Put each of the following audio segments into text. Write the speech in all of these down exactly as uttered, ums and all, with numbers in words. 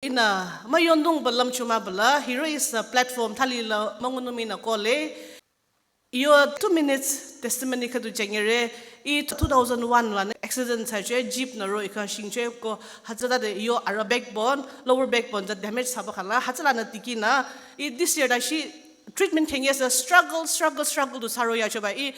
Ihnü müyondongba lümchomabala, hiro ihsa platform thali la müngunung mii nü kohle. Iyo two minutes testimony khüdu jüngre, ih two thousand one lanü accident thsacho, jeep nü ro ikha shingcho ko hütsütade iyo arüh backbone, lower backbone tsü damage thsaba khala, hütsülanü tikinü, ih this year dashi treatment khengi sü struggle, struggle, struggle du thsaro yachoba, ih,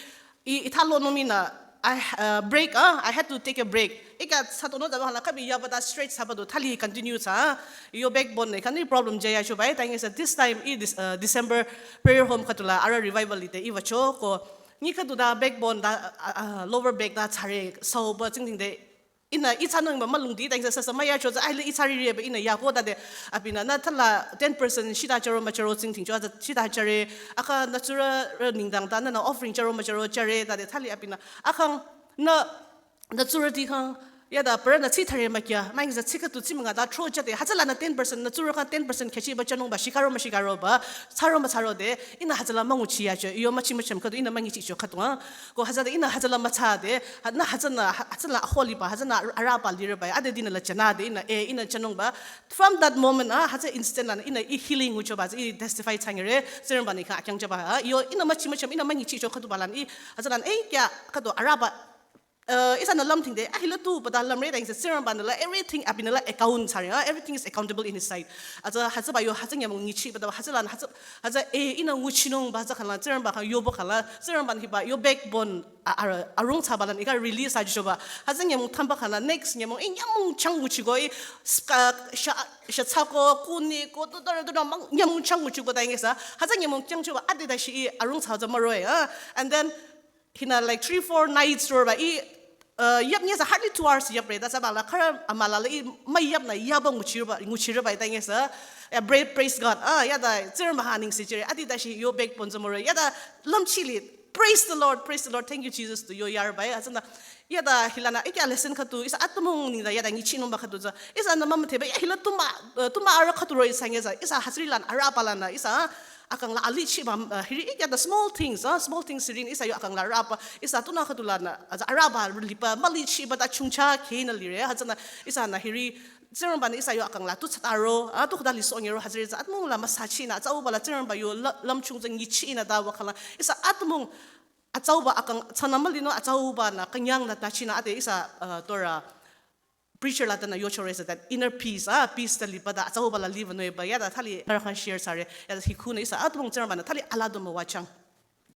ih, ih thalonung mii nü, I, uh, break, ah, I had to take a break. Ih kya thsatonung tsüba khala kabi yaba ta straight thsaba du thali continue thsa, iyo backbone ne khani problem jüyachoba, ih tangi sü this time, ih this, uh, December prayer home khüdula arüh revival lide ih wücho ko, nyi khüdu ta backbone ta, uh, uh, lower back ta thsare, süba tsingdhingde, ihnü ih thsanungba mülungdi, tangi sü sü sü müyacho tsü, aile ih thsarire ba ihnü yako tade, abinü nü thala ten percent shita chüro müchüro tsingdhingcho, atsü shita chüre, akha nü tsurü nengdang ta nünü offering chüro müchüro chüre tade thali abinü, akhang nü, nü tsurüti khang, yada parünü tsi thare mükya, nü ihsa tsi khüdu tsi münga ta thro jüde, hütsülanü ten percent, nü tsurü khang ten percent khechiba chünungba, shikaro müshikaroba, thsaro müthsarode, ihnü hütsüla münguchi yacho, iyo müchi mücham khüdu, ihnü müngichicho khüdu, ah. Ko hütsüde ihnü hütsüla müthsade, ha-, nü hütsünü, ha-, hütsüla aholiba, hütsünü arüba lireba, ade dinü la jünade, ihnü, eh, ihnü chünungba. From that moment, ah, hütsü instant lanü, ihnü ih healing nguchoba, ih testify thsangre, Tsingrangba nü ikha akyang jüba, ah, iyo, ihnü müchi mücham, ihnü müngichicho khüduba lanü, ih, hütsülanü, eh, kya, khüdu arüba, uh, ihsanü lümdhingde, ah, hila tuba ta lümre, tangi sü Tsingrangba nü la, everything abinü la account thsare, ah, everything is accountable in his sight. Atsü, hütsüba yo, hütsü nyümong nyichiba ta, hütsülanü, hütsü, hütsü, eh, ihnü nguchinungba tsü khala, Tsingrangba kha yoba khala, Tsingrangba nü hiba, yo backbone, a, a, arung thsaba lanü, ih kha release thsachoba. Hütsü nyümong thamba khala, next nyümong, ih nyümong chang nguchiko, ih, ska, sha, sha thsako, kuni, ko, tu, tu, tu, tu, mang, nyümong chang nguchiko tangi sü. Hütsü nyümong changchoba, ade dashi ih arung thsa tsü müroe, ah. And then, hinü like three, four nights roba, ih, uh, yap nyi sü hardly two hours yap re, ta thsaba la khara amala la ih müyapnü yaba nguchireba, nguchireba, ih tangi sü, ya, bra-, praise God, ah, yada, Tsingrangba ha ningsi chire, ade dashi yo backbone tsü müroe, yada, lümchili, praise the Lord, praise the Lord, thank you, Jesus, tu yo yarba, ah, hütsünü, yada, hilanü, ih kya lesson khüdu, ihsa atümung nengdang, yada, nguchinungba khüdu tsü, ihsanü mümüdheba, ya, hila tuma, uh, tuma arüh khüdu ro ihsa ngi sü, ihsa hütsüri lanü, arüba lanü, ihsa, akang la alichiba, uh, hiri ih kya ta small things, ah, small things sirin ihsa yo akang la arüba, ihsa tunü khüdu lanü, atsü arüba liba, mülichiba ta chungcha khenü lire, hütsünü ihsanü hiri, Tsingrangba nü ihsa yo akang la tu thsataro, ah, tu khüta lisohnyiro, hütsüri tsü atümung la müsachinü, atsauba la Tsingrangba yo la, lümchung tsü nguchinü ta wü khala, ihsa atümung, atsauba akang thsanü mülinung, atsauba nü künyang la tachinü, ade ihsa, uh, tora, preacher la tanü yochore sü that inner peace, ah, peace ta liba ta, atsauba la liba noeba, yada thali, nührü khyang share thsare, yada hi khunü ihsa, atümung Tsingrangba nü thali alaa du müwajüng.